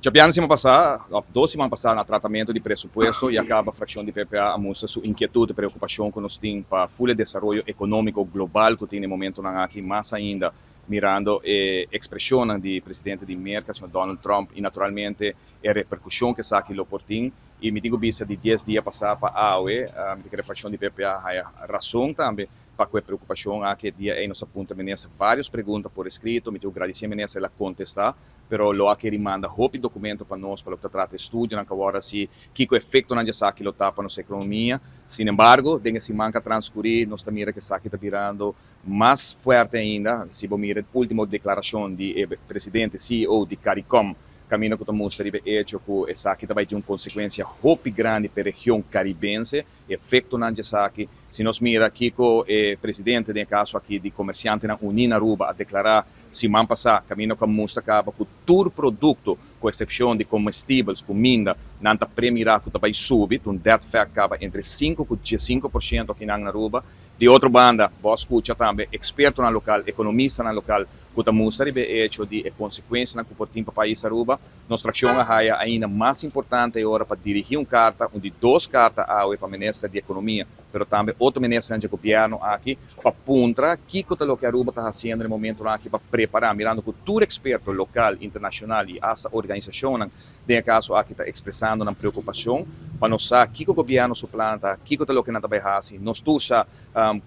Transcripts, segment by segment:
Djabièrnè siman pasá, òf 2 siman pasá, na tratamentu di presupuesto i a kaba frakshon di PPA a mustra su inkietut i preokupashon ku nos tin pa full desaroyo ekonómiko global ku tin e momentonan aki, mas ainda mirando e ekspreshon di presidente di Merka, señor Donald Trump, i naturalmente e reperkushon ku esaki lo por tin. I mi tin ku bisa di 10 dia pasá pa awe, mi ta kere frakshon di PPA haya rason tambe pa ku e preokupashon aki. Dia ei nos a puntra minister vários pregunta por eskrito. Mi tin ku gradisí minister, el a kontestá, pero lo a kere manda hopi dokumento pa nos pa loke ta trata estudionan ku awor si kiko efektonan di esaki lo ta pa nos ekonomia. Sin embargo, den e siman ku a transkurí, nos ta mira ku esaki ta birando mas fuerte ainda. Si bo mira último deklarashon di presidente CEO di CARICOM, kaminda ku ta mustra riba hecho ku esaki tambe tin un konsekuensia hopi grandi pa region karibense, efektonan di esaki. Si nos mira kiko e presidente, den kaso aki di komersiantenan uní na Aruba, a deklará siman pasá, kaminda ku a mustra kaba ku tur produkto, ku eksepshon di komestibel, kuminda, nan ta premirá ku ta bai subi, un dead fact kaba entre 5 ku 5% aki na Aruba. Di otro banda, bo a skucha tambe ekspertonan lokal, ekonomistanan lokal, ku ta mustra riba hecho di e konsekuensianan ku por tin pa pais Aruba. Nos frakshon a haya ainda mas importante ora pa dirigí un karta, un di dos karta awe pa minister di Ekonomia, pero tambe otro minister di gobièrnu aki, pa puntra kiko ta loke Aruba ta hasiendo na e momento aki pa prepará, mirando ku tur eksperto lokal, internashonal i hasta organisashon, den kaso aki, ta ekspresando nan preokupashon, pa nos sa kiko gobièrnu su plan ta, kiko ta loke nan ta bai hasi. Nos tur sa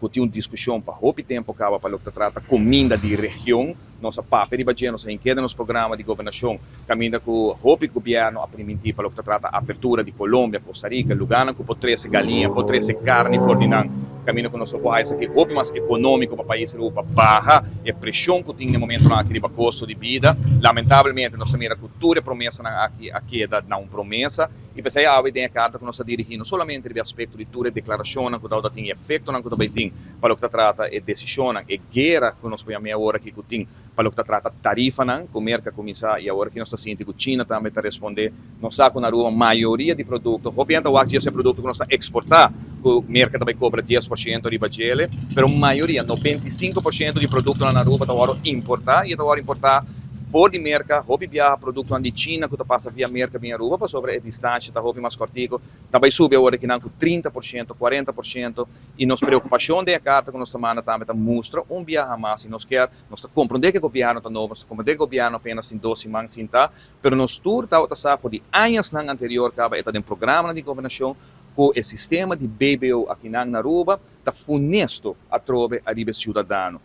ku tin un diskushon pa hopi tempu kaba pa loke ta trata kuminda di region. Nos a papia riba dje, nos a keda nos programa di gobernashon, kaminda ku hopi gobièrnu a primintí pa loke ta trata apertura di Colombia, Costa Rica, lugánan ku por trese galiña, por trese karni for di nan, kaminda ku nos por hasi esaki hopi mas ekonómiko pa pais Aruba, baha e preshon ku tin na e momentonan aki riba kosto di bida. Lamentablemente, nos ta mira ku tur e promesanan aki a keda na un promesa i p'esei awe den e karta ku nos ta dirigí no solamente riba aspekto di tur e deklarashonnan ku ta tin efektonan ku ta bai tin pa loke ta trata e desishonnan, e guera ku nos por yama awor aki ku tin pa loke ta trata tarifanan ku Merka a kuminsá i awor aki nos ta sinti ku China tambe ta respondé. Nos sa ku na Aruba mayoria di produkto, hopi hende ta wak djes e produkto ku nos ta eksportá ku Merka ta bai kobra 10% riba djele, pero mayoria, 95% di produktonan na Aruba ta wòrdu importá i ta wòrdu importá for di Merka, hopi biaha produktonan di China ku ta pasa via Merka bin Aruba, pasobra e distansia ta hopi mas kòrtiku, ta bai subi awor akinan ku 30%, 40%. I nos preokupashon den e karta ku nos ta manda tambe ta mustra un biaha mas i nos kier, nos ta komprondé ku e gobièrnu ta nobo, nos ta komprondé ku e gobièrnu apenas tin 2 siman sintá, pero nos tur tabata sa for di añanan anterior kaba e ta den programanan di gobernashon ku e sistema di BBO akinan na Aruba ta funesto atrobe ariba siudadano.